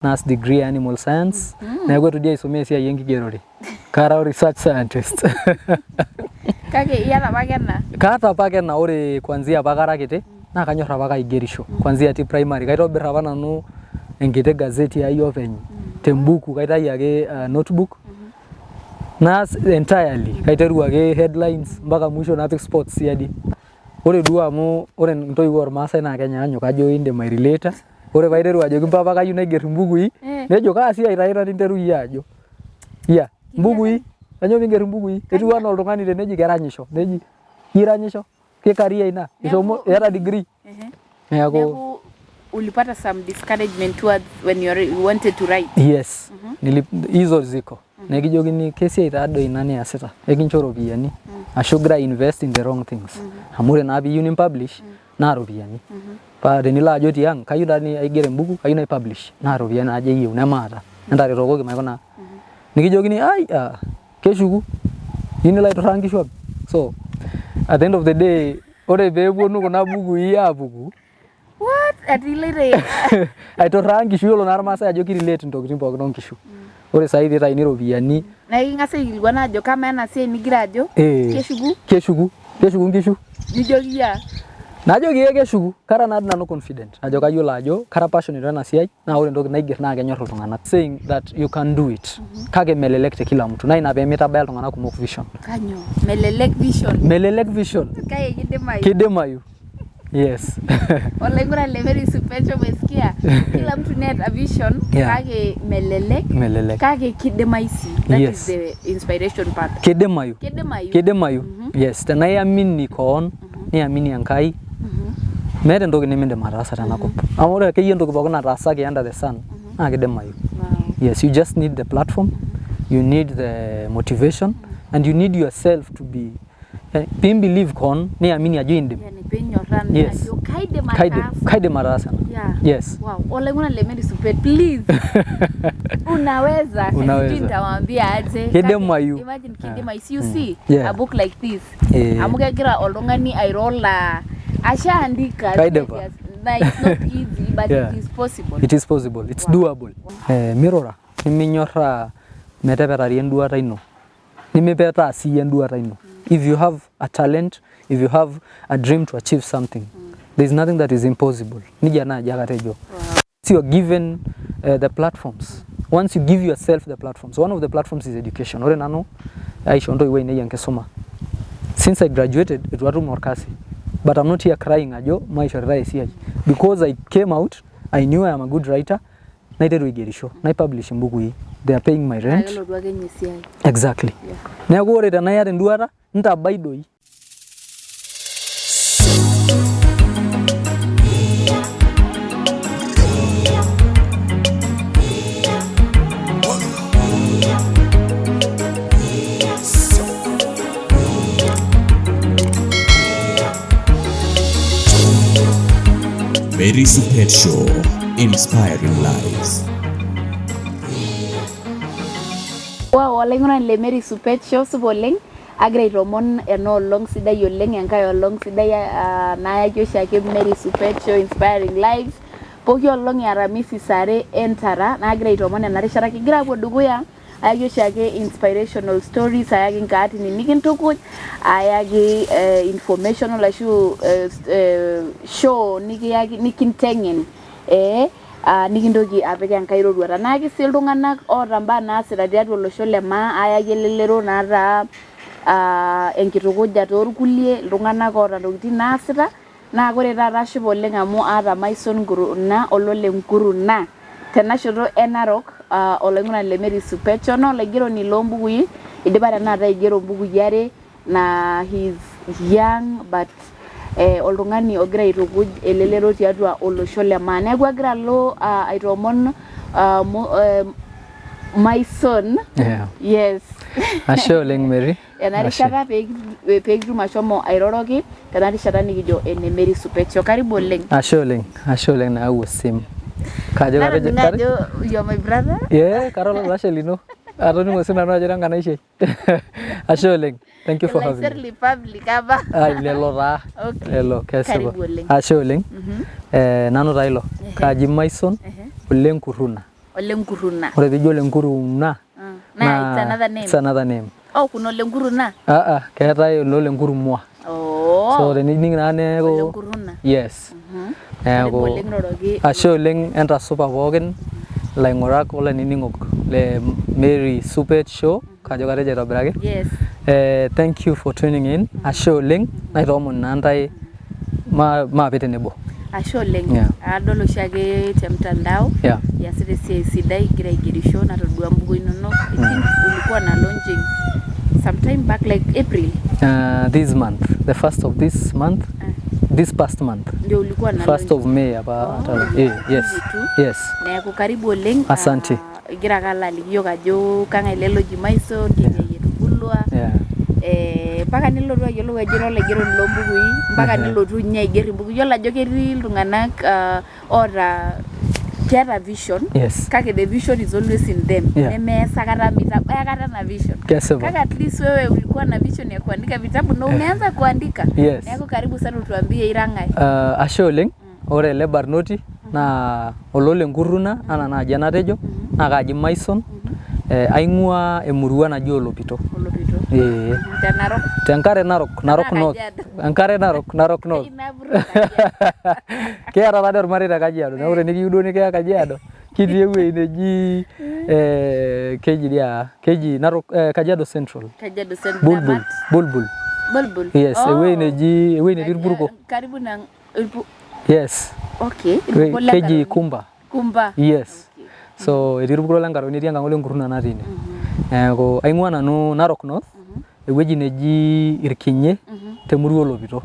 Naas degree e animal science neeku eitu dii aisomea esiai enkigerore. Kara research scientist. Kake iyata apake ena? Kaata apake ena ore kuanzia apa kara kiti naa kanyorr apake aigerisho kuanzia atii primary kaitobirr apa nanu enkiti gazeti ai openy tembuku kaitayu ake notebook naas entirely kaiteru ake headlines mpaka mwisho napik sports siadi. Ore duo amu ore intoiwuo oolmaasai naa kenyaanyuk kajo indim airelater Ore paiteru ajoki mpapa kayieu naiger imbukui, nejo kaa siai taa ina ninteru iyie ajo. Yeah, mbukui, kainyoo piinger imbukui? Etiu anaa oltung'ani teneji keranyisho, neji iranyisho? Ke career ina? Ishomo iyata degree? Neeku ulipata some discouragement towards when you wanted to write? Yes, hizo ziko. Nekijokini kesiai taa doi ina niasita, ekincho iropiyiani ashu igira ai invest in the wrong things. Amu ore naa piiyieu nimpublish naa iropiyiani. Paa tenilo ajo tiang kayieu taa naigero embuku kayieu naipublish naa iropiyiani naaje eyieu nemaata entaretokoki maikuna. Nikijokini ai keshuku iyieu nilo aiturraa nkishu openy. So at the end of the day ore peeponu kuna bukui aapuku What? Ati iloito aiturraa nkishu yiolo naa irmaasai ajo kirelate intokitin pookin onkishu. Ore saai piitaini iropiyiani Naa eking'as aikilikuan ajo kamaa ena siai nigira ajo keshuku? Keshuku, keshuku nkishu. Nijoki iyie? Najoki ee keshuku, kara naadi nanu confident ajo kayiolo ajo kara passionate wena siai naa ore entoki naiger naa kenyorr iltung'anak. Saying that you can do it kake melelek te kila mtu naa ina pee meitabaya iltung'anak kumok vision. Kanyoo? Melelek vision. Melelek vision. Kake kidimayu. Kidimayu. Yes. Olaing'urani le Mary Supecho umesikia? Kila mtu neeta vision kake melelek, Melelek. Kake kidimayu sii. That is the inspiration part. Kidimayu. Kidimayu. Kidimayu. Yes, tenaa iamini koon, niamini Enkai, meeta entoki nimindim ataasa tenakop. Amu ore akeyie entoki pookin nataasaki under the sun naa kidimayu. Yes, you just need the platform, you need the motivation and you need yourself to be Piimbelieve koon niamini ajo indim. Yani piinyorraa Yes. ajo kaidim Kaidim, ataasa. kaidim ataasa ena. Yeah. Yes. Wow. Olaing'urani le Mary Supet, please. Unaweza. Unaweza. Sijui nitawaambia aje. Kidimayu. Kake, Imagine kidimayu. You see Yeah. a book like this. Eh. Amu kegira oltung'ani airo laa ashaandika. Kaidipa. Na it's not easy but Yeah. it is possible. It is possible. It's Wow. doable. Eh, mirura niminyorraa metepetari enduata ino. Nimipetaa siyie enduata ino. If you have a talent, if you have a dream to achieve something, there is nothing that is impossible. Nejia naaji ake atejo. Once you are given the platforms, once you give yourself the platforms, one of the platforms is education. Ore nanu aishoo intoiwuo ainei enkisuma. Since I graduated, eitu atum orkasi. But I'm not here crying ajo maishoritae esiai. Because I came out, I knew I am a good writer, naiteru aigerisho, naipublish imbukui. They are paying my rent. Naa kelotu ake ninye esiai. Exactly. Yeah. Neeku ore tenaa iyata enduata, ntabai doi. Mary Supet Show, inspiring lives. Wow, olaing'urani le Mary Supet Show, supa oleng. Agira aitoomon ena olong sidai oleng, enkae olong sidai uh, nayaki oshiake Mary Supet Show inspiring lives. Pooki olong e Aramisi saa are entara nagira aitoomon ena rishata kigira apuo dukuya ayaki oshiake inspirational stories ayaki nkaatini nikintukuj ayaki eh, informational ashu eh, eh, show nikiyaki nikinteng'en eh, ah, nikintoki apik enkae roruata nayaki sii iltung'anak oota imbaa naasita tiatua olosho le maa ayaki elelero nataa ah, enkitukuja torkulie iltung'anak oota intokitin naasita Naa kore taata ashipa oleng amu aata Maison Nkuruna olole Nkuruna tena shoto e Narok uh, olaing'urani le Mary Supecho naa olaigeroni loo mbukui idipa tenakata aigero mbukui are naa he is young but eh, oltung'ani ogira aitukuj elelero tiatua olosho le maa. Neeku agira alo uh, aitoomon uh, mo, Maison. Yeah. Yes. Ashe oleng Mary. Ena rishata pee kitum ashomo airoroki tena rishata nikijo ene Mary Supecho. Karibu oleng. Ashe oleng, ashe oleng nayau osim. Kajo katejo ajo you are my brother. Yeah, kara olalashe lino. Atoning'o sii nanu ajo ira enkanaishe. Ashe oleng. Thank you for having me. Laiser Republic apa. Ai lelo taa. Okay. Lelo kesipa. Karibu oleng. Ashe oleng. Eh, nanu taa ilo. Kaji Maison Ole Nkuruna. Ole Nkuruna. Ore piijo Ole Nkuruna Naa it's another name. It's another name. Oh, kuna Ole Nkuruna. Ah ah, keetae Ole Nkurumwa. Oh. So tenining naa neeku Ole Nkuruna. Yes. Neeku Karibu oleng roroki. Ashe oleng, entasupa pookin ilaing'urak olainining'ok le Mary Supet Show, kajo katejo aitobiraki. Yes. Thank you for tuning in. Ashe oleng, naitoomon naa ntae maape tenebo. Ashe oleng. Adol oshiake te mtandao. Iasita esiai sidai, igira aigerisho, natodua mbukui inonok. I think ulikuwa na launching sometime back like April. This month, the first of this month, this past month. Ndio ulikuwa na First launch. of May apa. Oh, Yes. hivi tu. Yes. Neeku karibu oleng. Asante. Ah, igira ake alo aliki iyiok ajo kang'ae ele loji Maison, kejai etubulua. Mpaka nilotu ayiolou ajo ira olaigeroni loo mbukui, mpaka nilotu ninye aiger imbukui. Yiolo ajo ketii iltung'anak oota keeta vision, kake the vision is always in them. Nemees akata, mitabaya akata na vision. Kesipa. Kaka at least wewe ulikuwa na vision ya kuandika vitabu na umeanza kuandika. Neeku karibu sana utuambie ira ng'ae. Ashe oleng. Ore ele barnoti naa olole Nkuruna anaa naaji enatejo naa kaaji Maison. Aing'ua emurua naji Olopito. Olopito. Ee. Te Narok. Tenkare Narok, Narok Tenaa North. Kajiado. Enkare Narok, Narok North. Ina purua Kajiado. Kiata taadoi ormarei te Kajiado. Neeku tenikiyieu duo nikiya Kajiado, kitii ewueji neji keji dia, keji Narok, Kajiado Central. Kajiado Central. Bulbul, Damat. Bulbul. Bulbul. Yes, ewueji Oh. neji, ewueji netii irpuruko. Karibu na Yes. Okay. Ewueji- Irpuko le Keji Nkaroni. Kumba. Kumba. Yes. Okay. So etii irpuko le Nkaroni, etii enkang' Ole Nkuruna natii ine. Neeku aing'ua nanu Narok North, ewueji neji Irkinye, temurua Olopito.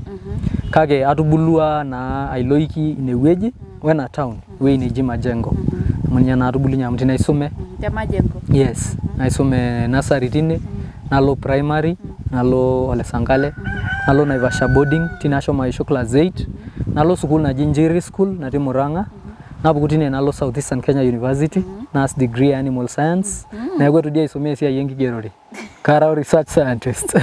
Kake atubulua naa ailoiki inewueji wena town, ewueji neji Majengo. Amu ninye naa atubulunye amu tine aisume. Te Majengo. Yes, naisume nursery tine, nalo primary, nalo Ole Sankale, nalo Naivasha boarding, tine ashomo aishu class 8, nalo sukuul naji Njiri School natii Murang'a, napuku tine nalo South Eastern Kenya University, naas degree e animal science, neeku eitu dii aisomea esiai enkigerore. Kara research scientist.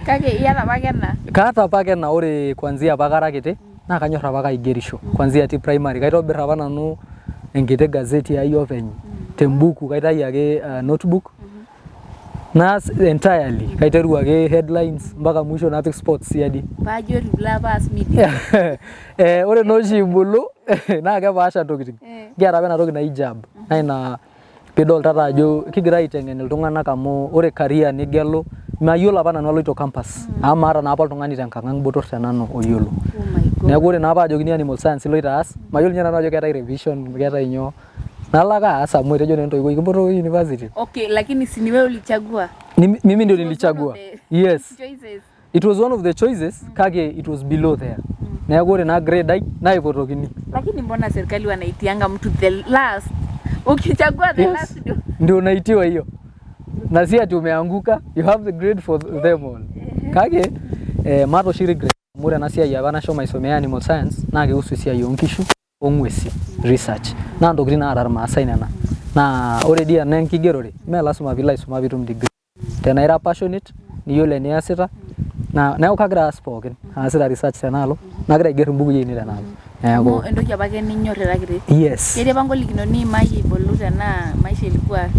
Kake iyata apake ena. Kaata apake ena, ore kuanzia apa kara kiti naa kanyor apake aigerisho. Kuanzia atii primary kaitobir apa nanu enkiti gazeti ai openy tembuku, kaitayu ake notebook naas entirely, kaiteru ake headlines mpaka mwisho napik sports siadi. Paajo etu ilo apa aas media. Ore naa oshi ibulu naa kepaasha ntokitin. Kiata apa ena toki naji JAB. Naa ina piidol taata ajo kigira aiteng'en iltung'anak amu ore career nigelu, mayiolo apa nanu aloito campus amu maata naa apa oltung'ani tenkang' ang' botor te nanu oyiolo. Oh my God. Neeku ore naa paajokini animal science iloito aas, mayiolo ninye nanu ajo keetae revision, keetae nyoo. Nalo ake aas amu etejo naa entoiwuoi kimpotokoki university. Okay, lakini si ni wewe ulichagua? Mimi ndio It was one of nilichagua. the Yes. choices. It was one of the choices, kake it was below there. Neeku ore naa grade ai naipotokini. Lakini mbona serikali wanaitianga mtu the last? Ukichagua the last ndio. Ndio unaitiwa hiyo. Na si ati umeanguka, you have the grade for them all. Kake maata oshi regret amu ore ena siai apa nashomo aisomea animal science naa kihusu esiai oonkishu ong'uesi research. Naa ntokitin naata irmaasai nena. Naa ore dii ena enkigerore mee lasima piilo aisuma piitum degree. Tenaa ira passionate niyiolo eniasita naa neeku kagira aas pookin. Aasita research tenaalo nagira aiger imbukui ainei tenaalo. Neeku Amu entoki apake ninyor ira kiti. Yes. Ketii apa ngolikinot niimayie ibolu tenaa maisha ilikuwa.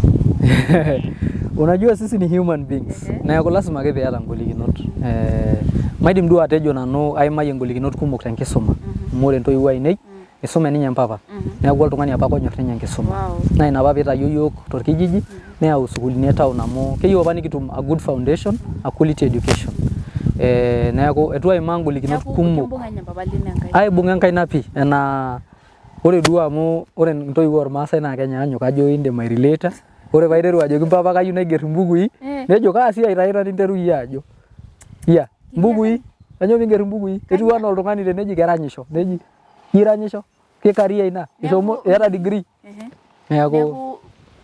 Unajua sisi ni human beings. Neeku lazima ake piata ngolikinot. Maidim duo atejo nanu aimayie ngolikinot kumok tenkisuma. Amu ore intoiwuo ainei isume ninye mpapa. Neeku oltung'ani apake onyor ninye enkisuma. Naa ina apa piitayio yiok torkijiji neyau sukuulini e town amu keyieu apa nikitum a good foundation, a quality education. Neeku eitu aimaa ngolikinot Neeku kumok. kimbung'a ninye mpapa lino enkaina. Aibung'a enkaina pii enaa ore duo amu ore intoiwuo ormaasai naa kenyaanyuk ajo indim airelata. Ore paiteru ajoki mpapa kayieu naiger imbukui, nejo kaa siai taa ina ninteru iyie ajo. Yeah, mbukui, kainyoo piinger imbukui? Etiu anaa oltung'ani teneji keranyisho, neji iranyisho, ke career ina, ishomo iyata degree. Neeku Neeku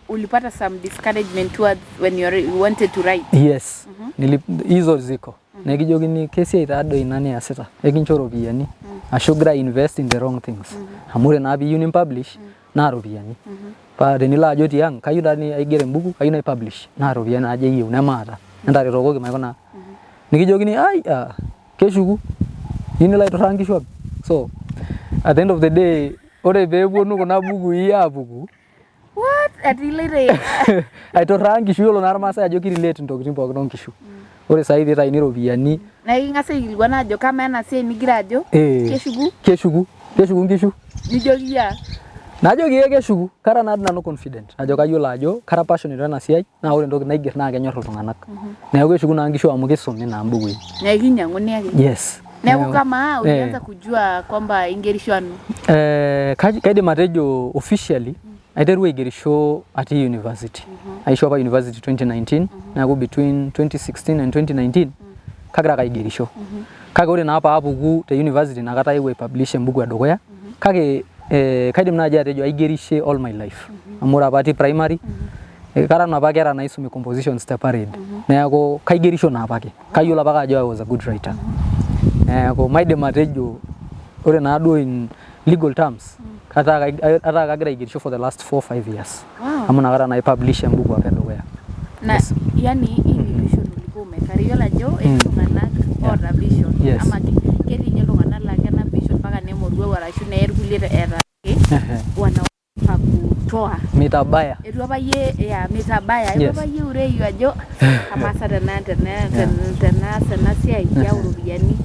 ulipata some discouragement towards when you wanted to write. Yes. Hizo ziko. Nekijokini kesiai taa doi ina niasita, ekincho iropiyiani ashu igira invest in the wrong things. Amu ore naa piiyieu nimpublish naa iropiyiani. Paa tenilo ajo tiang' kayieu taa aiger embuku kayieu naipublish naa iropiyiani naaje eyieu nemaata. Entaretokoki maikuna. Nikijokini ai keshuku iyieu nilo aiturraa nkishu ang'. So at the end of the day ore peeponu kuna bukui aapuku Ati iloito Aitorraa nkishu. Yiolo naa irmaasai ajo kirelate intokitin pookin onkishu. Ore saai piitayuni iropiyiani naa eking'as aikilikuan ajo kamaa ena siai nigira ajo keshuku? Keshuku, keshuku nkishu. Nijoki iyie aa? Najoki ee keshuku. Kara naa nanu confident ajo kayiolo ajo kara passionate ena siai naa ore entoki naiger naa kenyor iltung'anak. Neeku keshuku naa nkishu amu kisumi naa mbukui. Neeku kinyang'uni ake. Yes. Neeku kamaa ulianza kujua kwamba ingerisho anu? Kaidim atejo officially aiterua aigerisho atii university. Aisho apa university 2019, neeku between 2016 and 2019 kagira ake aigerisho. Kake ore naa paapuku te university inakata aewuo aipublish embuku edukuya, kake kaidim naaji atejo aigerishe all my life. Amu ore apa atii primary, kara napa kera naisumi compositions te parade. Neeku kaigerisho naa apake. Kayiolo apake ajo I was a good writer. Neeku maidim atejo ore naa duo in legal terms ataa kagira aigerisho for the last 4 5 years. Amu inakata naa aipublish embuku apa edukuya. Na yani hii ni vision ulikuwa umecarry. Yiolo ajo etii iltung'anak oota vision ama ketii ninye iltung'anak laa kenap vision mpaka nemoruau arashu neye irkulie eeta ake wanaogopa kutoa. Mitabaya. Eitu apa iyie ya mitabaya. Eitu apa iyie ureyu ajo amaa sa tenaas ena siai keyau iropiyiani.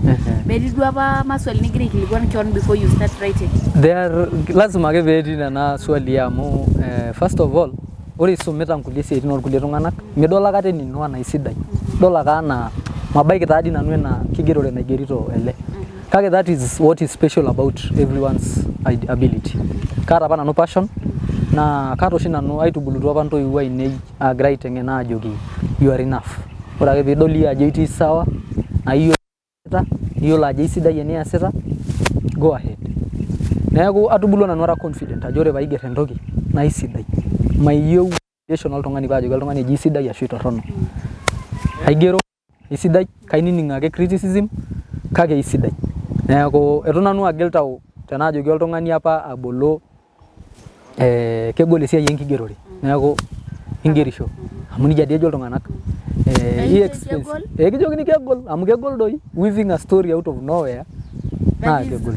Metii duo apa maswali nigira aikilikuan keon before you start writing? There are, lazima ake peetii nena swali amu first of all ore isumita nkulie siaitin orkulie tung'anak midol akata enino anaa isidai. Idol ake anaa mabaiki taa dii nanu ena kigerore naigerito ele. Kake that is what is special about everyone's ability. Kaata apa nanu passion naa kaata oshi nanu aitubulutua apa intoiwuo ainei aagira aiteng'en aajoki you are enough. Ore ake piidol iyie ajo itii sawa naa iyiolo niyiolo ajo eisidai eniasita, go ahead. Neeku atubulua nanu ara confident ajo ore paiger entoki naa isidai. Mayieu validation oltung'ani paajoki oltung'ani eji isidai ashu itorrono. Aigero isidai, kainining ake criticism kake isidai. Neeku eitu nanu agil tau tenaajoki oltung'ani apa abolo kegol esiai enkigerore neeku ingerisho amu nejia dii ejo iltung'anak. Ekijokini kegol amu kegol doi weaving a story out of nowhere naa kegol.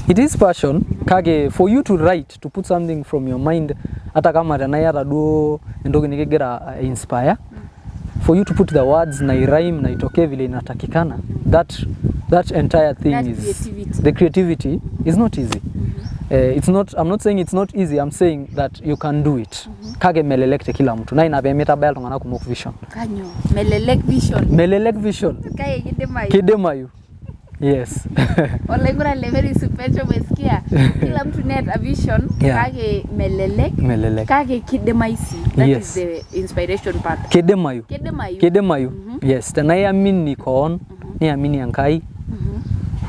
It is passion kake for you to write to put something from your mind hata kama tenaa iyata duo entoki nikigira inspire for you to put the words na irhyme na itokee vile inatakikana that entire thing That is creativity. The creativity is not easy. It's not, I'm not saying it's not easy, I'm saying that you can do it. Kake melelek te kila mtu. Naa ina pee mitabaya iltung'anak kumok vision. Kanyo? Melelek vision. Melelek vision. Kake kidimayu. Kidimayu. Yes. Olaing'urani le Mary Supecho, umesikia? Kila mtu neeta vision kake melelek. Melelek. Kake kidimayu sii. That is the inspiration part. Kidimayu. Kidimayu. Kidimayu. Yes, tenaa iamini koon, niamini Enkai,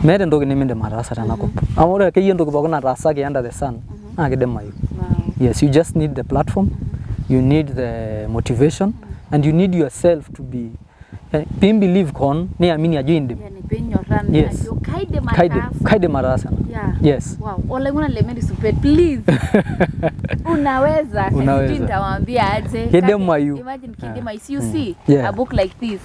meeta entoki nimindim ataasa tenakop. Amu ore akeyie entoki pookin nataasaki under the sun naa kidimayu. Yes, you just need the platform, you need the motivation, and you need yourself to be piimbelieve koon, niamini ajo indim. Yani pinyoraa ajo kaidim Kaidim, ataasa. kaidim ataasa ena. Yes. Wow. Olaing'urani le Mary Supet, please. Unaweza. Unaweza. Sijui nitawaambia aje. Kidimayu. Imagine kidimayu. You see a book like this.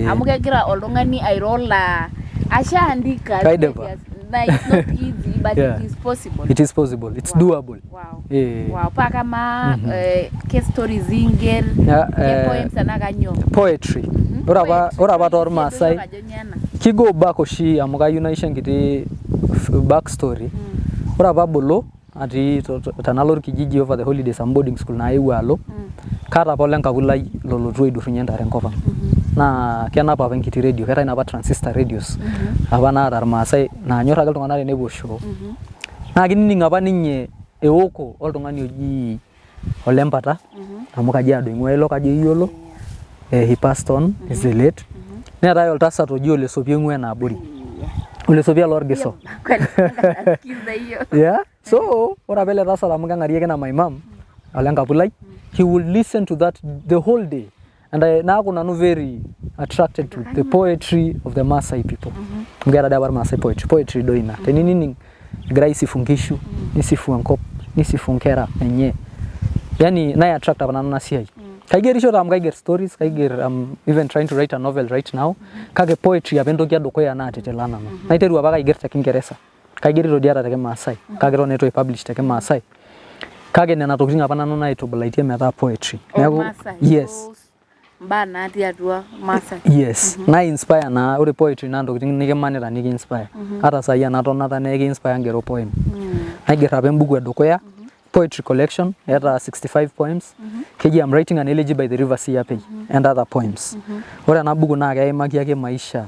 Amu kegira oltung'ani airo laa ashaandika. Kaidipa. Na it's not easy but it is possible. It is possible. It's doable. Wow. Paa kama ke stories inger, ke poems anaa kanyoo? Poetry. Ore apa Poetry. Ore apa tormaasai Ajo nyoo ena? Kigo back oshi amu kayieu naisho enkiti back story. Ore apa abulu atii tenalo orkijiji over the holidays amu boarding school naa ayewuo alo, kaata apa olenkaku lai lolotu aidurrunye ntare enkop ang. Naa kenap apa enkiti radio, keetae napa transistor radios apa naata irmaasai naanyor ake iltung'anak tenepuo shoo. Naa kinining apa ninye ewoko oltung'ani oji Olempata amu Kajiado ing'ua ilo kajo iyiolo. He passed on, is the late. Neetae oltasat oji Ole Sopia oing'ua ene abori. Ole Sopia lorgiso. Sikiza hiyo. Yeah. So, ore apa ele tasat amu keng'arieki na my mom, olenkapu lai, he would listen to that the whole day. And I, naaku nanu very attracted to the poetry of the Maasai people. Amu keeta dii apa irmaasai poetry, poetry doi ina. Teninining egira aisifu nkishu, nisifu enkop, nisifu nkera enye. Yani nai attract apa nanu ina siai. Kaigerisho taa amu kaiger stories, kaiger, I'm even trying to write a novel right now. Kake poetry apa entoki edukuya naatitila nanu. Naiteru apa aiger te Kingeresa. Kaigerito dii ata te Kimaasai, kake eton eitu aipublish te Kimaasai. Kake nena tokitin apa nanu naitubulaitie metaa poetry. Neeku Ormaasai. Yes. Mbaa natii atua Maasai. Yes, na inspire naa. Ore poetry naa ntokitin nikimanita niki inspire. Ata saai enatonata naa eki inspire ngero poem. Naiger apa embuku edukuya, poetry collection, eeta 65 poems. Keji I'm Writing an Elegy by the River Siapei and Other Poems. Ore ena buku naa keimaki ake maisha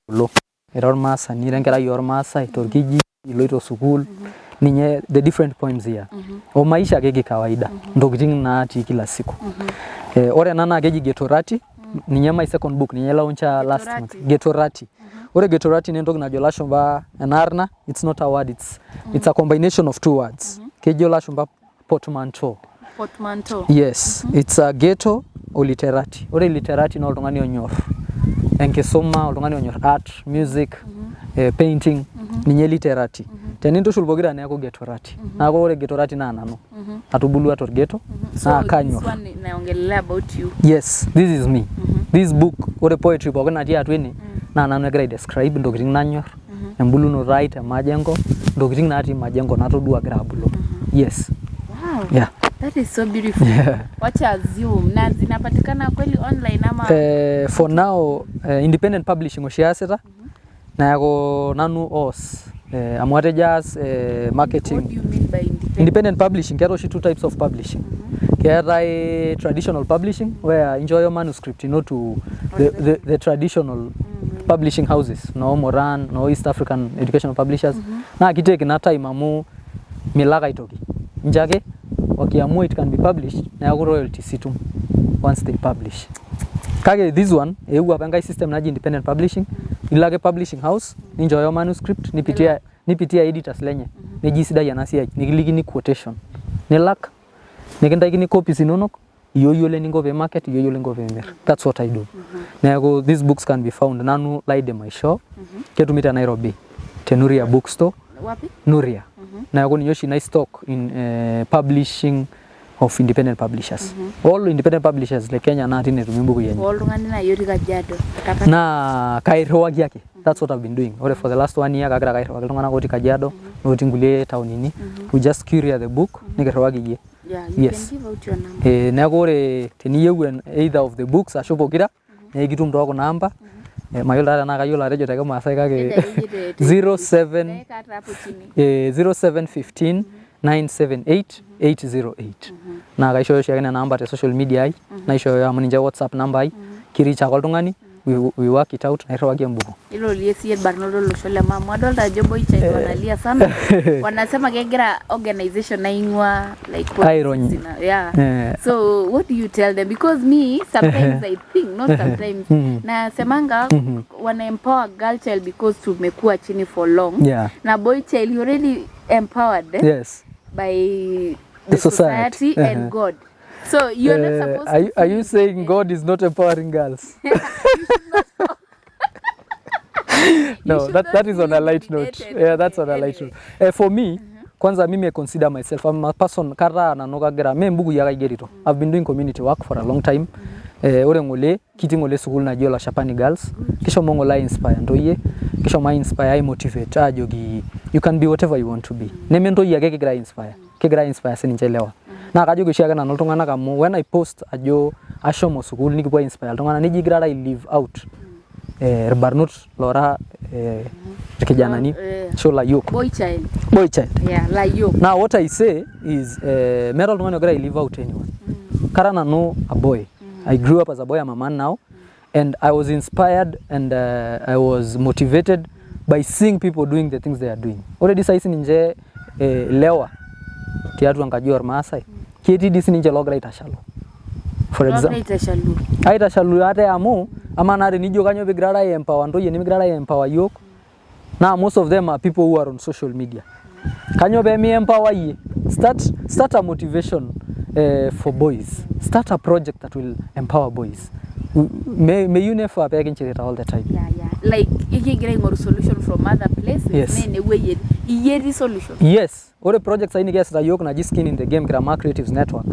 kulo. Ira ormaasani, ira enkerai ormaasai, torkijiji, iloito sukuul, ninye the different poems here. O maisha ake kikawaida, ntokitin natii kila siku. Ore ena naa keji Getorati, ninye my second book, ninye launcha last month. Getorati. Getorati. Ore Getorati naa entoki najo ilashumba ena arna, it's not a word, it's a combination of two words. Kejo ilashumba portmanteau. Portmanteau. Yes, it's a ghetto o literati. Ore literati naa oltung'ani onyor enkisuma, oltung'ani onyor art, music, painting, ninye literati. Tenintushul pokira neeku getorati. Neeku ore getorati naa nanu. Atubulua torghetto So naa this kanyor. one inaongelelea about you. Yes, this is me. This book, ore poetry pookin natii atua ene naa nanu egira ai describe ntokitin nanyor, embulunoto ai te Majengo, ntokitin natii Majengo natodua agira abulu. Yes. Wow. Yeah. That is so beautiful. Wacha assume na zinapatikana kweli online ama? For now, independent publishing oshi aasita. Neeku nanu oos amu atejo aas marketing. What do you mean by independent? Independent publishing, keeta oshi two types of publishing. Keetae traditional publishing where inchooyo manuscript ino to the traditional publishing houses, noo Moran, noo East African Educational Publishers. Naa kitake ina time amu milak aitoki. Incho ake wakiamua it can be published, neeku royalties itum once they publish. Kake this one eewuo apa enkae system naji independent publishing, ilo ake publishing house ninchooyo manuscript nipitia editors lenye, neji sidai ena siai, nikilikini quotation, nilak, nikintaikini copies inonok, iyie oyiolo eninko pee market, iyie oyiolo eninko pee imir. That's what I do. Neeku these books can be found, nanu laidim aishoo, ketumi te Nairobi te Nuria Bookstore. Wapi? Nuria. Neeku ninye oshi nai stock in publishing of independent publishers. All independent publishers le Kenya naa tine etumi mbukui enye. Oltung'ani naaji otii Kajiado. Atapata. Naa kairriwaki ake. That's what I've been doing. Ore for the last one year kagira ake airriwaki iltung'anak otii Kajiado, otii nkulie taonini. We just courier the book, nikirriwaki iyie. Yeah, you can give out your number. Neeku ore teniyieu either of the books ashu pokira, naa ekitum too kuna amba. Mayiolo taa tenaa kayiolo atejo te kimaasai kake Tejo akeyie te 07 Weka hata hapo chini. 0715 978 808. Naa kaishooyo oshiake nena amba te social media ai, naishooyo amu ninche WhatsApp number ai, kireach ake oltung'ani, we work it out, nairriwaki embuku. Irorie siyie irbarnot lolosho le maa amu adolta ajo boy child wanalia sana, wanasema kegira organization naing'ua like Airony. Yeah. Eh. So what do you tell them? Because me, sometimes I think, not sometimes, nasemanga wana empower girl child because tumekuwa chini for long na boy child, you already empowered, eh, by the The society. society and God, so you're not supposed Are to you saying God is not empowering girls? No, should that, not that is on feel a light note. intimidated. Yeah, that's on a light Anyway. note. For me, kwanza mimi I consider myself, I'm a person kara nanu kagira me mbukui ake aigerito. I've been doing community work for a long time. Ore ng'ole kitii ng'ole sukuul naji Olashapani Girls. Kishomo ng'ole ai inspire ntoyie, kishomo ai inspire ai motivate ajoki you can be whatever you want to be. Neme ntoyie ake kigira ai inspire, kigira ai inspire sininche lewa. Naa kajoki oshiake nanu iltung'anak amu when I post ajo ashomo sukuul nikipuo ai inspire iltung'anak, neji igirara ai leave out irbarnot loora irkijanani ashu ilayiok. Boy child. Boy child. Yeah, layiok. Now what I say is meeta oltung'ani ogira ai leave out anyone. Kara nanu a boy. I grew up as a boy, I'm a man now. And I was inspired and I was motivated by seeing people doing the things they are doing. Ore dii saai sininche lewa tiatua enkaji ormaasai, ketii dii sininche loogira aitashalu. For Logira example, aitashalu. Aitashalu ate amu amaa naa tenijo kanyoo pigirara ai empower ntoyie nimigirara ai empower yiok, naa most of them are people who are on social media. Kanyoo pee mi empower yie? Start a motivation for boys. Start a project that will empower boys. Meyieu nifaa pee kinchirita all the time. Yeah. Like ikigira aing'oru solution from other places. Yes. Naa enewueji iyie etii solution. Yes, ore project sahi nikiasita yiok naji Skin in the Game Kiramaa Creatives Network,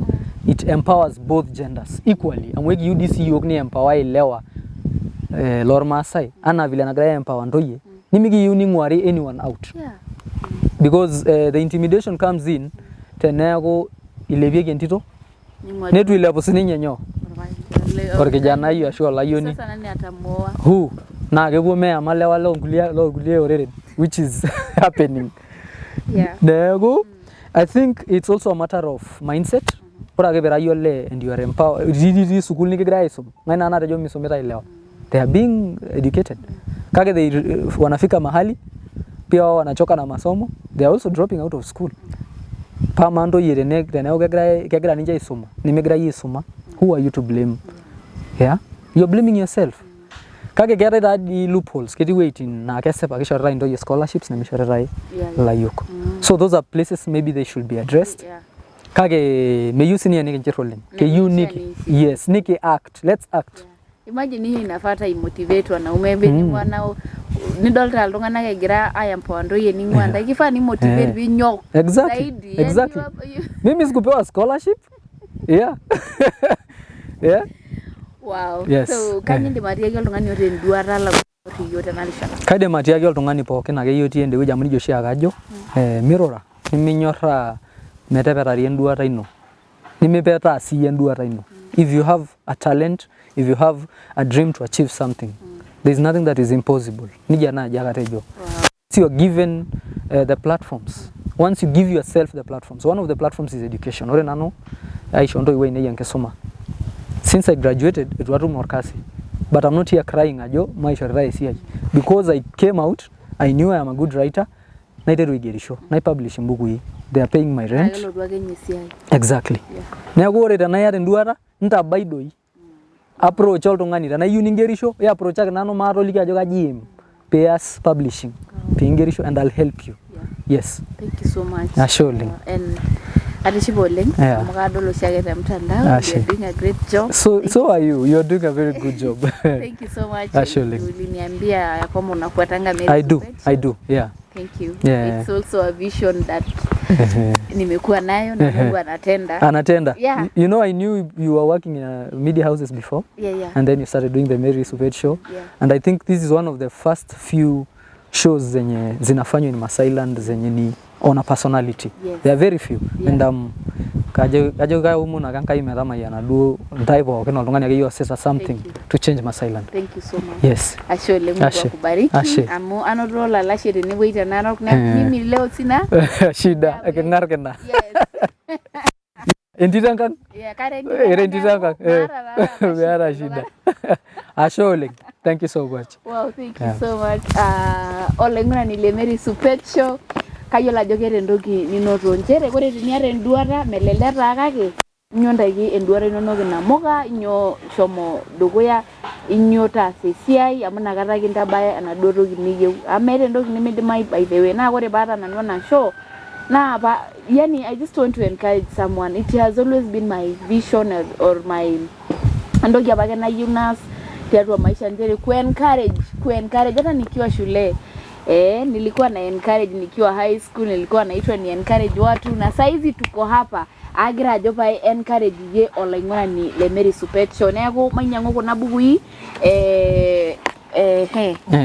it empowers both genders equally. Amu ekiyieu dii sii yiok ni empower ilewa lormaasai anaa vile nagirai empower ntoyie, nimikiyieu ning'uari anyone out. Because the intimidation comes in teneeku ilepieki entito neitu ilepu sininye nyoo orkijanai ashu olayioni. Sasa nani atamuoa? Who naa kepuo meyama lewa loonkulie loorkulie oreren which is happening. Yeah. Neeku I think it's also a matter of mindset. Ore ake pira iyie olee and you are empowered, itii sukuul nikigirai aisum, ng'ae naa natejo misumitai ilewa? They are being educated. Kake they wanafika mahali pia wao wanachoka na masomo, they are also dropping out of school. Paa maa ntoyie teneeku kegirai kegira ninche aisuma nimigira iyie aisuma, who are you to blame? Yeah? You're blaming yourself. Kake keetae taa dii loopholes, ketii wuejitin naa kesipa kishoritae intoyie scholarships nemishoritae ilayiok. So those are places maybe they should be addressed. Kake meyieu sininye nikinchir oleng. Keyieu niki yes niki act, let's act. Imagine hiyo inafaa hata imotivate wanaume venye wana nidolta iltung'anak egira aiempower ntoyie ning'ua ntae kifaa ni motivate piinyok zaidi. Yani Mimi sikupewa scholarship. Yeah. Yeah. Wow. Yes. So kanyoo indim atiaki oltung'ani oota enduata laing'or iyiook tena rishata? Kaidim atiaki oltung'ani pookin akeyie otii ende wueji amu nejia oshiake ajo, mirura neminyorraa metepetari enduata ino, nimipetaa siyie enduata ino. If you have a talent, if you have a dream to achieve something, there is nothing that is impossible. Nejia naaji ake atejo. Once you are given the platforms, once you give yourself the platforms, one of the platforms is education. Ore nanu aishoo ntoiwuo ainei enkisuma. Since I graduated, eitu atum orkasi. But I'm not here crying ajo maishoritae esiai. Because I came out, I knew I am a good writer, naiteru aigerisho, naipublish imbukui. They are paying my rent. Naa kelotu ake ninye esiai. Exactly. Neeku ore tenaa iyata enduata, ntabai doi. Approach oltung'ani tenaa iyieu ningerisho, approachaki nanu maatoliki ajo kaji iim pias publishing, piingerisho and I'll help you. Yes. Thank you so much. Ashe oleng. And atishipe oleng amu kadol oshiake te mtandao. You Ashe. are doing a great job. So are you. You are doing a very good job. Thank you so much. Ashe oleng. Uliniambia ya kwamba unafuatanga Mary I do. Subet. I do. Yeah. Thank you. Yeah. It's also a vision that nimekuwa nayo na Mungu anatenda. Anatenda. Yeah. You know, I knew you were working in media houses before. And then you started doing the Mary Subet show. And I think this is one of the first few shows zenye zinafanywa in Masailand zenye ni on a personality. Yes. There are very few. Yeah. And kajo kaomon ake Enkai metamayiana duo ntae pookin oltung'ani akeyie oosita something Thank you. to change Masailand. Thank you so much. Yes. Ashe oleng, Mungu Ashe. akubariki. Ashe. Amu anoto olalashe tenewueji te Narok neeku mimi leo sina shida eking'ar kina. Yes. Entito enkang? Yeah, kara entito Era enkang entito enkang. neeku maata taata Meeta shida. shida. Ashe oleng. Thank you so much. Wow, thank you Yeah. so much. Olaing'urani le Mary Supet Show. Kayiolo ajo keeta entoki ninoto nchere ore teniata enduata melelek taa kake inyo ntaiki enduata inonok inamuka, inyo shomo dukuya, inyo taasa esiai amu inakata kintabaya enaduo toki niyieu. Amu meeta entoki nimidimayu by the way. Naa ore paata nanu ena show naa pa, yani I just want to encourage someone. It has always been my vision or my entoki apake nayieu naas tiatua maisha nchere ku encourage, ku encourage hata nikiwa shule. Nilikuwa na encourage nikiwa high school, nilikuwa naitwa ni encourage watu na saizi tuko hapa agira ajo pae encourage iyie olaing'urani le Mary Supet Show. Neeku mainyiang'u kuna bukui he.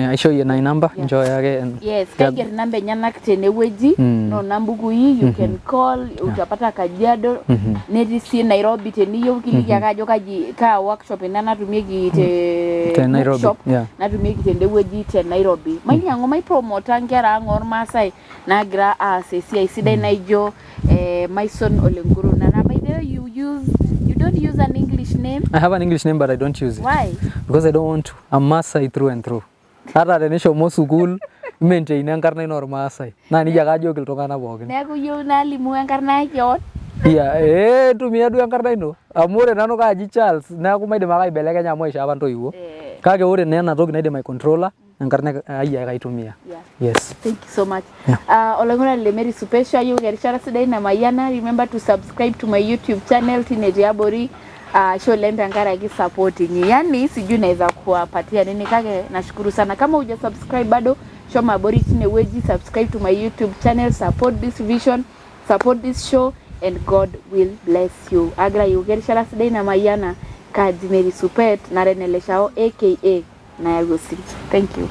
Aisho iyie nai number, nchooyo ake Yes, kaiger namba enyenak tenewueji. Nona mbukui you can call, utapata Kajiado, netii sii Nairobi teniyieu kiliki ake ajo kaji kaa workshop ina natumieki te Te Nairobi, bookshop yeah. natumieki tendewueji te Nairobi. Mainyiang'u maipromota nkera ang ormaasai naagira aas esiai sidai naijo Maison Ole Nkuruna. Na by the way you don't use an English name? I have an English name but I don't use it. Why? Because I don't want to. I'm Maasai through and through. Ata tenishomo sukuul maintain enkarna ino ormaasai. Naa nejia ake ajoki iltung'anak pookin. Neeku iyieu nalimu enkarna ai kewon? Yeah, ntumia duo enkarna ino. Amu ore nanu kaaji Charles, neeku maidim ake aibelekenya amu aishoo apa intoiwuo. Kake ore naa ena toki naidim aicontrola, enkarna ai ake aitumia. Yeah. Yes. Thank you so much. Yeah. Olaing'urani le Mary Supet Show, ayieu erishata sidai namayiana. Remember to subscribe to my YouTube channel tine tiabori. Ashe oleng tenkaraki support inyi. Yani sijui naweza kuwapatia nini kake nashukuru sana. Kama huja subscribe bado, shomo abori tine wueji, subscribe to my YouTube channel, support this vision, support this show and God will bless you. Agira ayieu erishata sidai namayiana. Kaji Mary Supet, nara Eneleshao aka Nayau Osim. Thank you.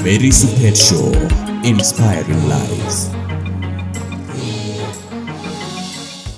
Mary Supet Show, inspiring lives.